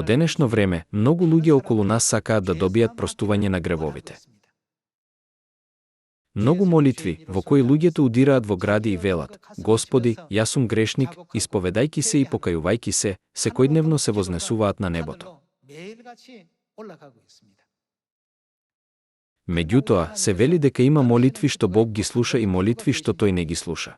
денешно време, многу луѓе околу нас сакаат да добијат простување на гревовите. Многу молитви, во кои луѓето удираат во гради и велат: Господи, јас сум грешник, исповедајки се и покајувајки се, секојдневно се вознесуваат на небото. Меѓутоа, се вели дека има молитви што Бог ги слуша и молитви што тој не ги слуша.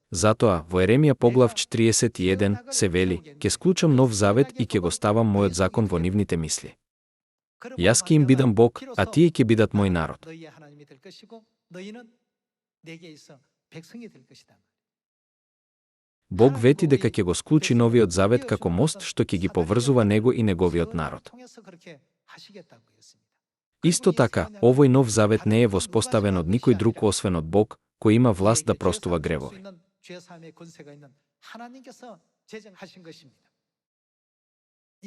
Затоа, во Еремија поглав 41 се вели: ќе склучам нов завет и ќе го ставам мојот закон во нивните мисли. Јас ќе им бидам Бог, а тие ќе бидат мој народ. Бог вети дека ќе го склучи новиот завет како мост што ќе ги поврзува него и неговиот народ. Исто така, овој нов завет не е воспоставен од никој друг освен од Бог, кој има власт да простува гревови.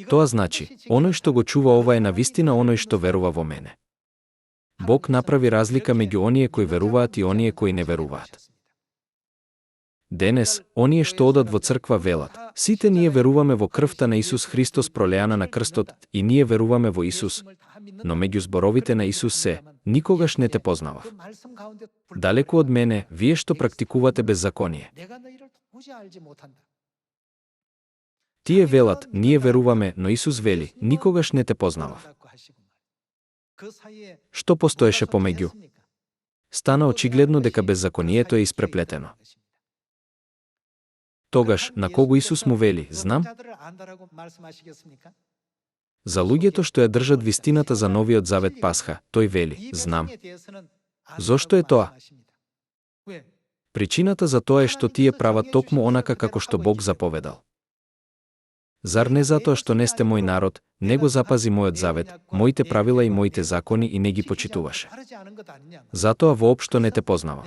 Тоа значи, оној што го чува ова е навистина оној што верува во мене. Бог направи разлика меѓу оние кои веруваат и оние кои не веруваат. Денес, оние што одат во црква велат: сите ние веруваме во крвта на Исус Христос пролеана на крстот и ние веруваме во Исус, но меѓу зборовите на Исус се: никогаш не те познавав. Далеку од мене, вие што практикувате беззаконие. Тие велат: ние веруваме, но Исус вели: никогаш не те познавав. Што постоеше помеѓу? Стана очигледно дека беззаконието е испреплетено. Тогаш, на кого Исус му вели: знам? За луѓето што ја држат вистината за новиот завет Пасха, тој вели: знам. Зошто е тоа? Причината за тоа е што тие прават токму онака како што Бог заповедал. Зар не затоа што не сте мој народ, не го запази мојот завет, моите правила и моите закони и не ги почитуваше? Затоа воопшто не те познава.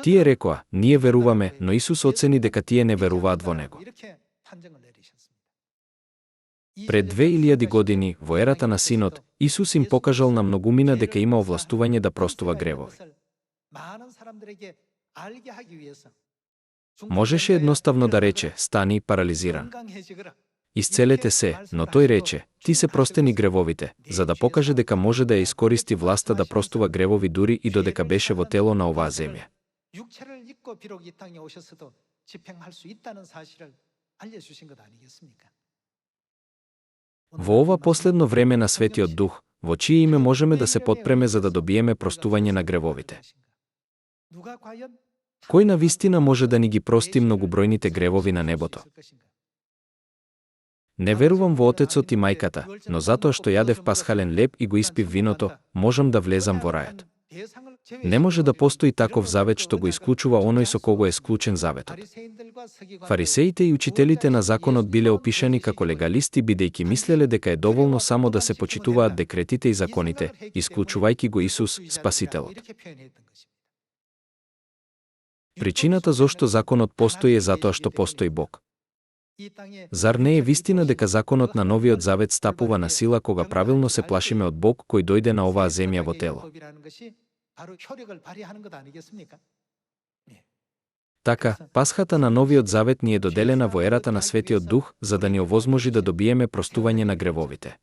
Тие рекоа: ние веруваме, но Исус оцени дека тие не веруваат во него. Пред 2000 години, во ерата на Синот, Исус им покажал на многумина дека има овластување да простува гревови. Можеше едноставно да рече: стани парализиран. Исцелете се, но тој рече: ти се простени гревовите, за да покаже дека може да ја искористи власта да простува гревови дури и додека беше во тело на оваа земја. Во ова последно време на Светиот Дух, во чие име можеме да се потпреме за да добиеме простување на гревовите? Кој на вистина може да ни ги прости многобројните гревови на небото? Не верувам во Отецот и Мајката, но затоа што јадев пасхален леб и го испив виното, можам да влезам во рајот. Не може да постои таков завет што го исклучува оној со кого е склучен заветот. Фарисеите и учителите на законот биле опишани како легалисти бидејќи мислеле дека е доволно само да се почитуваат декретите и законите, исклучувајќи го Исус, Спасителот. Причината зошто законот постои е затоа што постои Бог. Зар не е вистина дека законот на новиот завет стапува на сила кога правилно се плашиме од Бог кој дојде на оваа земја во тело? Така, Пасхата на новиот завет ни е доделена во ерата на Светиот Дух за да ни овозможи да добиеме простување на гревовите.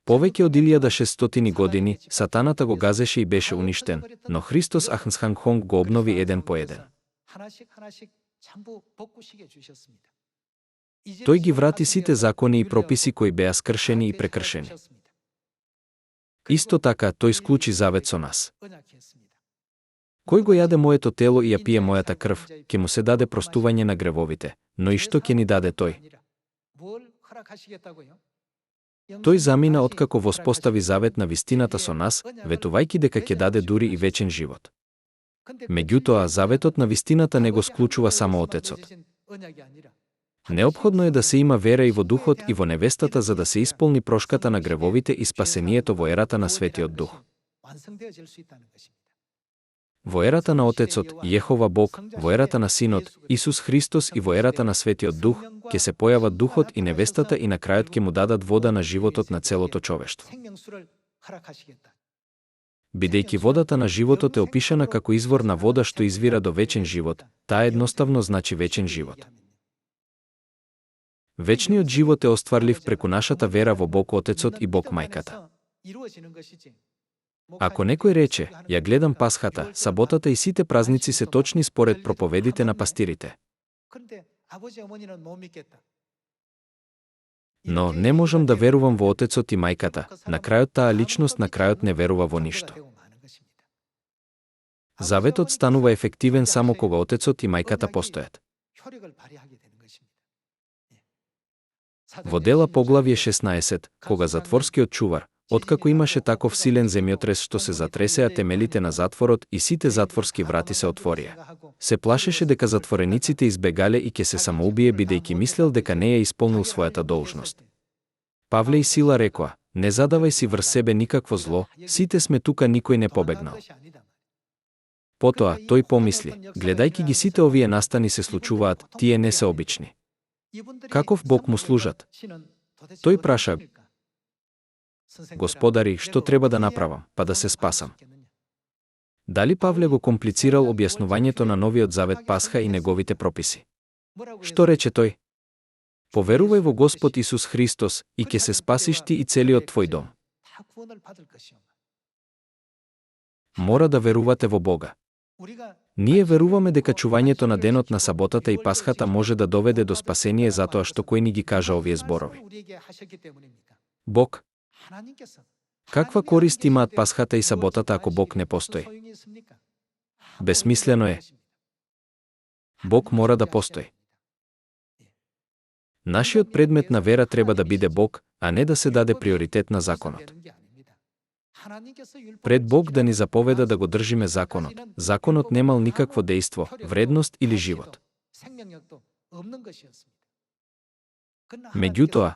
Повеќе од 1600 години, сатаната го газеше и беше уништен, но Христос Ахнсхангхонг го обнови еден по еден. Тој ги врати сите закони и прописи кои беа скршени и прекршени. Исто така, тој склучи завет со нас. Кој го јаде моето тело и ја пие мојата крв, ќе му се даде простување на гревовите, но и што ќе ни даде тој? Тој замина откако воспостави завет на вистината со нас, ветувајќи дека ќе даде дури и вечен живот. Меѓутоа, заветот на вистината не го склучува само Отецот. Неопходно е да се има вера и во Духот и во невестата за да се исполни прошката на гревовите и спасението во ерата на Светиот Дух. Во ерата на Отецот, Јехова Бог, во ерата на Синот, Исус Христос и во ерата на Светиот Дух, ќе се појават Духот и невестата и на крајот ќе му дадат вода на животот на целото човештво. Бидејќи водата на животот е опишана како извор на вода што извира до вечен живот, таа едноставно значи вечен живот. Вечниот живот е остварлив преку нашата вера во Бог Отецот и Бог Мајката. Ако некој рече, ја гледам Пасхата, саботата и сите празници се точни според проповедите на пастирите. Но не можам да верувам во Отецот и Мајката, на крајот таа личност на крајот не верува во ништо. Заветот станува ефективен само кога Отецот и Мајката постојат. Во Дела поглавје 16, кога затворскиот чувар, откако имаше таков силен земјотрес што се затресеа темелите на затворот и сите затворски врати се отворија, се плашеше дека затворениците избегале и ќе се самоубие бидејќи мислел дека не ја исполнил својата должност. Павле и Сила рекоа: не задавај си врз себе никакво зло, сите сме тука, никој не побегнал. Потоа тој помисли: гледајќи ги сите овие настани се случуваат, тие не се обични. Каков Бог му служат? Тој праша: Господари, што треба да направам, па да се спасам? Дали Павле го комплицирал објаснувањето на Новиот Завет Пасха и неговите прописи? Што рече тој? Поверувај во Господ Исус Христос и ќе се спасиш ти и целиот твој дом. Мора да верувате во Бога. Ние веруваме дека чувањето на денот на саботата и Пасхата може да доведе до спасение затоа што кој ни ги кажа овие зборови. Бог. Каква корист имаат Пасхата и саботата ако Бог не постои? Бесмислено е. Бог мора да постои. Нашиот предмет на вера треба да биде Бог, а не да се даде приоритет на законот. Пред Бог да ни заповеда да го држиме законот, законот немал никакво дејство, вредност или живот. Меѓутоа,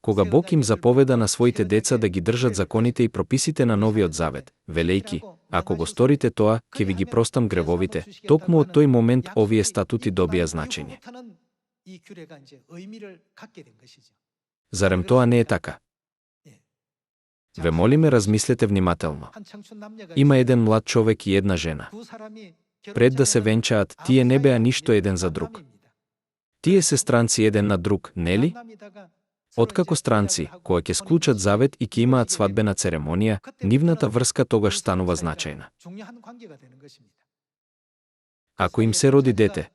кога Бог им заповеда на своите деца да ги држат законите и прописите на Новиот Завет, велејки: ако го сторите тоа, ќе ви ги простам гревовите, токму од тој момент овие статути добија значење. Зарем тоа не е така? Ве молиме, размислете внимателно. Има еден млад човек и една жена. Пред да се венчаат, тие не беа ништо еден за друг. Тие се странци еден на друг, нели? Откако странци, кога ќе склучат завет и ќе имаат свадбена церемонија, нивната врска тогаш станува значајна. Ако им се роди дете,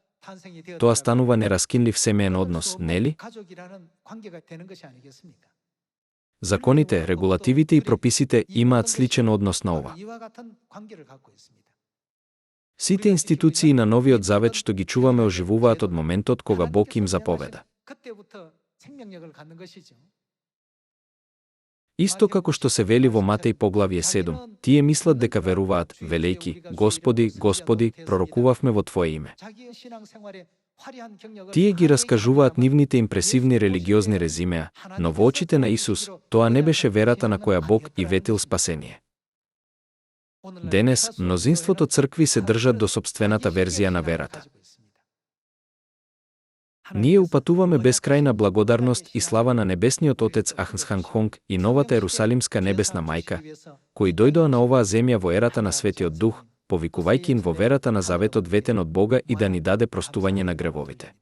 тоа станува нераскинлив семеен однос, нели? Законите, регулативите и прописите имаат сличен однос на ова. Сите институции на Новиот Завет што ги чуваме оживуваат од моментот кога Бог им заповеда. Исто како што се вели во Матеј поглавје 7, тие мислат дека веруваат, велејки: Господи, Господи, пророкувавме во Твое име. Тие ги раскажуваат нивните импресивни религиозни резимеа, но во очите на Исус, тоа не беше верата на која Бог и ветил спасение. Денес, мнозинството цркви се држат до сопствената верзија на верата. Ние упатуваме бескрајна благодарност и слава на Небесниот Отец Ахнсхангхонг и новата Ерусалимска небесна мајка, кои дојдоа на оваа земја во ерата на Светиот Дух, повикувајќи во верата на заветот ветен од Бога и да ни даде простување на гревовите.